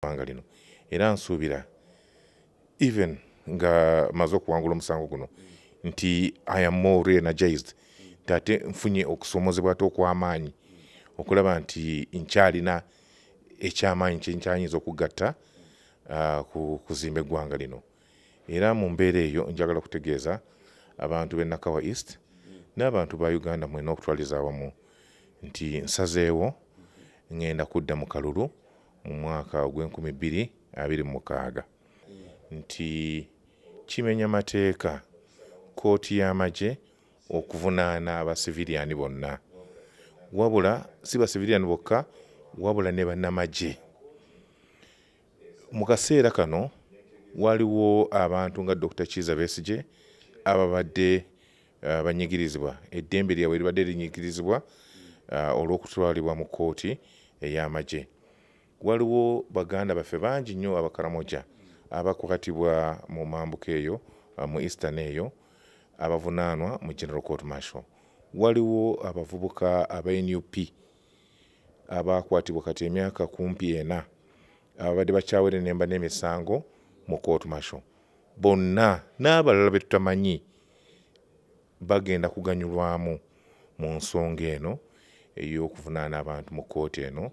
Eggwanga lino, era nsuubira, even nga maze okuwangula omusango guno, nti I am more re-energized, nti ate nfunye okusoomozebwa ate okw'amaanyi okulaba nti nkyalina ekyamaanyi kyenkyayinza okugatta ku kuzimba eggwanga lino. Era mu mbeera eyo, njagala kutegeeza abantu b'e Nakawa East n'abantu ba Uganda mwena okutwaliza awamu nti nsazeewo ŋŋenda kudda mu kalulu mu mwaka ogw'e 2026, nti kimenya mateeka kkooti y'amagye okuvunaana abasiviriyani bonna, wabula si basiviriyani bokka, wabula ne bannamagye. Mu kaseera kano waliwo abantu nga Dr Kiiza Besigye ababadde banyigirizibwa, eddembe lyabwe libadde linyigirizibwa olw'okutwalibwa mu kkooti ey'amagye. Waliwo baganda baffe bangi nnyo Abakaramoja abakwatibwa mu mambuka eyo, mu Eastern eyo, abavunaanwa mu General Court Martial. Waliwo abavubuka aba NUP abakwatibwa kati emyaka kumpi 4, ababadde bakyawerenemba n'emisango mu court martial. Bonna n'abalala be tutamanyi bagenda kuganyulwamu mu nsonga eno ey'okuvunaana abantu mu kkooti eno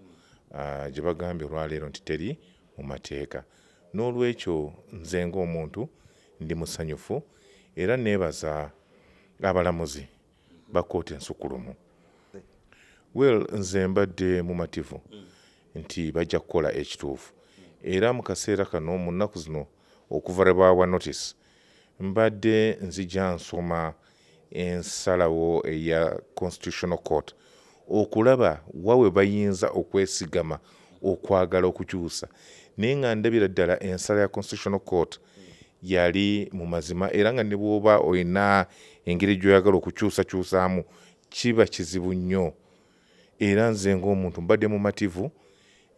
gye bagambye olwaleero nti teri mu mateeka. N'olwekyo nze ng'omuntu ndi musanyufu era neebaza abalamuzi ba kkooti ensukulumu. Well, nze mbadde mumativu nti bajja kukola ekituufu, era mu kaseera kano, mu nnaku zino okuva lwe baawa notice, mbadde nzija nsoma ensalawo eya Constitutional Court okulaba wa we bayinza okwesigama okwagala okukyusa, naye nga ndabira ddala ensala ya Constitutional Court yali mu mazima, era nga ne bw'oba olina engeri gy'oyagala okukyusakyusaamu kiba kizibu nnyo. Era nze ng'omuntu mbadde mumativu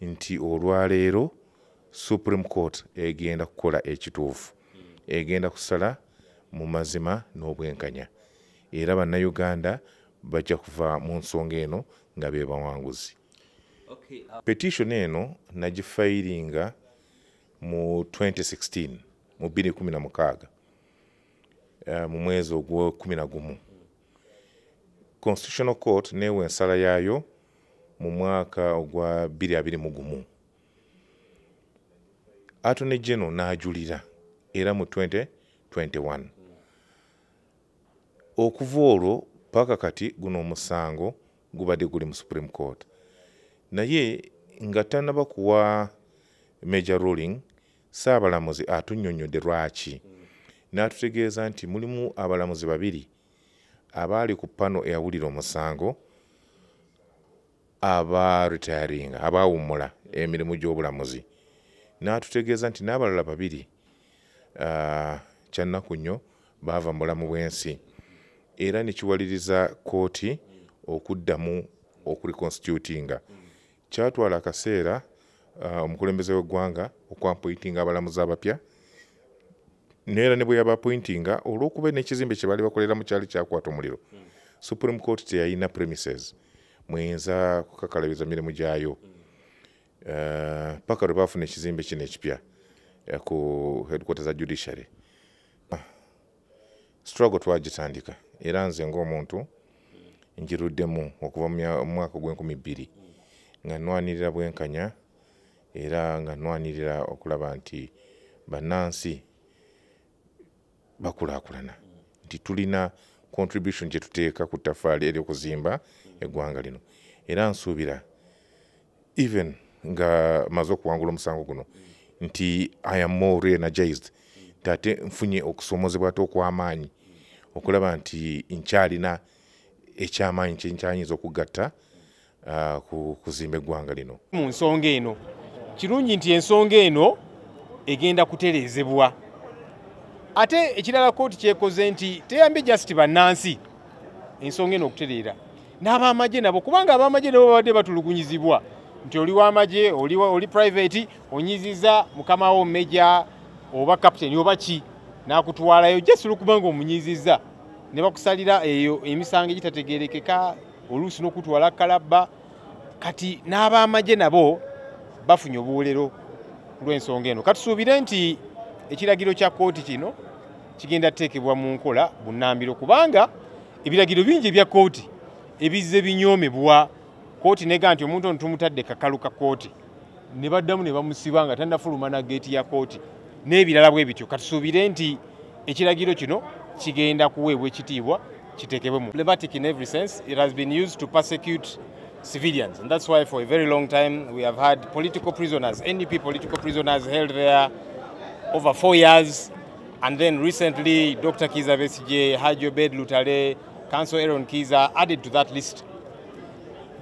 nti olwaleero Supreme Court egenda kukola ekituufu, egenda kusala mu mazima n'obwenkanya, era Bannayuganda bajja kuva mu nsonga eno nga be bawanguzi. Petition eno nagifayiringa mu 2016, mu 2016, mu mwezi ogw'11. Constitutional Court neewa ensala yaayo mu mwaka ogwa 2021. Attorney General n'ajulira era mu 2021. Okuva olwo paka kati guno omusango gubadde guli mu Supreme Court, naye nga tannaba kuwa major ruling. Saabalamuzi atunnyonnyodde lwaki, n'atutegeeza nti mulimu abalamuzi babiri abaali ku panel eyawulira omusango aba retiringa, abaawummula emirimu gy'obulamuzi, n'atutegeeza nti n'abalala babiri, kyannaku nnyo, baava mu bulamu bw'ensi, era ne kiwaliriza kkooti okuddamu okureconstitutinga. Kyatwala akaseera omukulembeze w'eggwanga okwappointinga abalamuzi abapya, neera ne bwe yabappointinga, olw'okuba n'ekizimbe kye baali bakoleramu kyali kyakwata omuliro, Supreme Court teyalina premises mweyinza kukakalabiza mirimu gyayo, paka lwe baafuna ekizimbe kino ekipya ku headquarter za judiciary. Struggle twagitandika, era nze ng'omuntu njiruddemu okuva mu mwaka ogw'enkumi bbiri nga nnwanirira bwenkanya, era nga nnwanirira okulaba nti bannansi bakulaakulana, nti tulina contribution gye tuteeka ku ttafaali ery'okuzimba eggwanga lino. Era nsuubira, even nga maze okuwangula omusango guno, nti I am more re-energized, nti ate nfunye okusoomozebwa ate okw'amaanyi okulaba nti nkyalina ekyamaanyi kyenkyayinza okugatta ku kuzimba eggwanga lino. Mu nsonga eno, kirungi nti ensonga eno egenda kutereezebwa. Ate ekirala kooti kyekoze nti teyambye just bannansi ensonga eno okutereera, n'abamagye nabo, kubanga abamagye nabo babadde batulugunyizibwa nti oli w'amagye, oli private, onyiziza mukama wo major oba captain oba ki, n'akutwalayo just olwokubanga omunyiziza, ne bakusalira eyo emisango egitategerekeka, oluusi n'okutwala kalabba. Kati n'abamagye nabo bafunye obuwolero. ku lw'ensonga eno. Katusuubire nti ekiragiro kya kkooti kino kigenda kuteekebwa mu nkola bunnambiro, kubanga ebiragiro bingi ebya kkooti ebizze binyoomebwa. Kkooti nega nti omuntu ono tumutadde kakalu ka kkooti, ne baddamu ne bamusiba nga tannafuluma na geeti ya kkooti n'ebirala bwe bityo. Katusuubire nti ekiragiro kino kigenda kuweebwa ekitiibwa, kiteekebwe mu problematic in every sense. It has been used to persecute civilians, and that's why for a very long time we have had political prisoners, NUP political prisoners held there over 4 years, and then recently Dr. Kizza Besigye, Haji Obed Lutale, Counsel Aaron Kiza added to that list.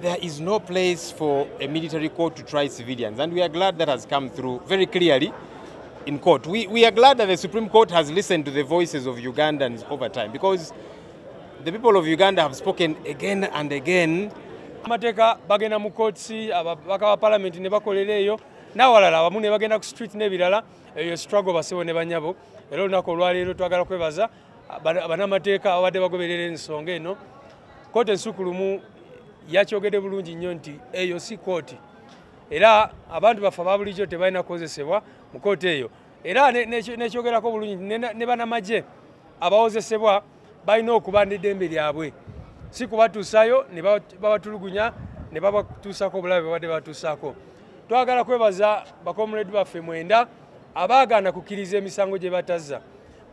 There is no place for a military court to try civilians, and we are glad that has come through very clearly in court. We are glad that the Supreme Court has listened to the voices of Ugandans over time, because the people of Uganda have spoken again and again. Amateeka bagenda mu kooti, ababaka ba palamenti ne bakolera eyo, n'awalala abamu ne bagenda ku street n'ebirala. Eyo struggle basebo ne banyabo. Era olunaku olwaleero twagala kwebaza bannamateeka ababadde bagoberera ensonga eno. Kooti ensukulumu yakyogedde bulungi nnyo nti eyo si kooti, era abantu baffe aba bulijjo tebalina kukozesebwa mu kooti eyo. Era nekyogerako bulungi ne bannamagye abawozesebwa balina okuba n'eddembe lyabwe, si kubatuusayo ne babatulugunya ne babatuusako obulabe babadde batuusaako. Twagala kwebaza bakomuledi baffe 9 abaagaana kukkiriza emisango gye batazza.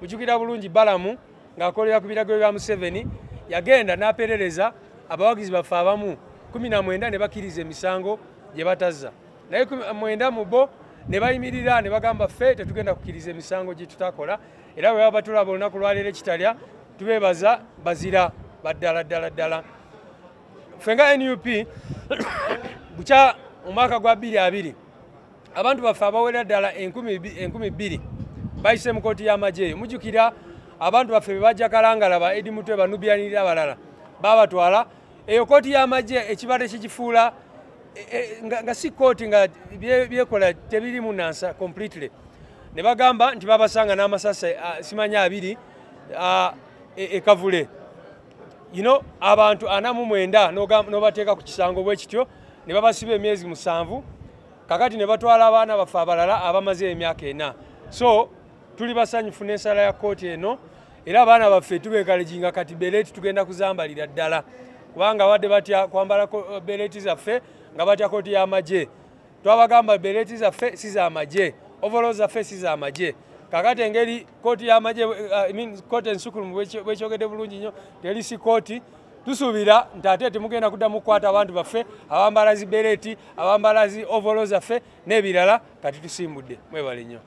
Mujjukira bulungi Balamu ng'akolera ku biragiro bya Museveni yagenda n'aperereza abawagizi baffe abamu 19 ne bakkiriza emisango gye batazza, naye 9 mu bo ne bayimirira ne bagamba ffe tetugenda kukkiriza emisango gye tutakola. Era bwe baba batulaba olunaku lwaleero ekitalya, tubeebaza bazira baddala ddala ddala. Ffe nga NUP bukya mu mwaka gwa 2020 abantu baffe abawera ddala 2000 bayise mu kkooti y'amagye eyo. Mujjukira abantu baffe be bajja Kalangala, ba Eddie Mutwe, ba Nubian abalala babatwala eyo kkooti y'amagye. Ekibadde kigifuula nga si kkooti, nga byekola tebirimu nansa completely. Ne bagamba nti babasanga n'amasasi simanya 2 ekavule. Abantu 49 n'obateeka ku kisango bwe kityo ne babasiba emyezi 7. Kakati ne batwala abaana baffe abalala abamaze emyaka 4. So tuli basanyufu n'ensala ya kkooti eno, era abaana baffe tubenkaleginga kati bereeti tugenda kuzambalira ddala, kubanga badde batya kwambala bereeti zaffe nga batya kkooti y'amagye. Twabagamba bereeti zaffe si z'amagye, overalls zaffe si z'amagye. Kakati engeri kkooti y'amagye, kkooti ensukulumu bwekyogedde bulungi nnyo teri si kkooti. Tusuubira nti ate temugenda kuddamu kukwata abantu baffe abambala zi bereeti, abambala zi overalls zaffe n'ebirala. Kati tusimbudde, mwebale nnyo.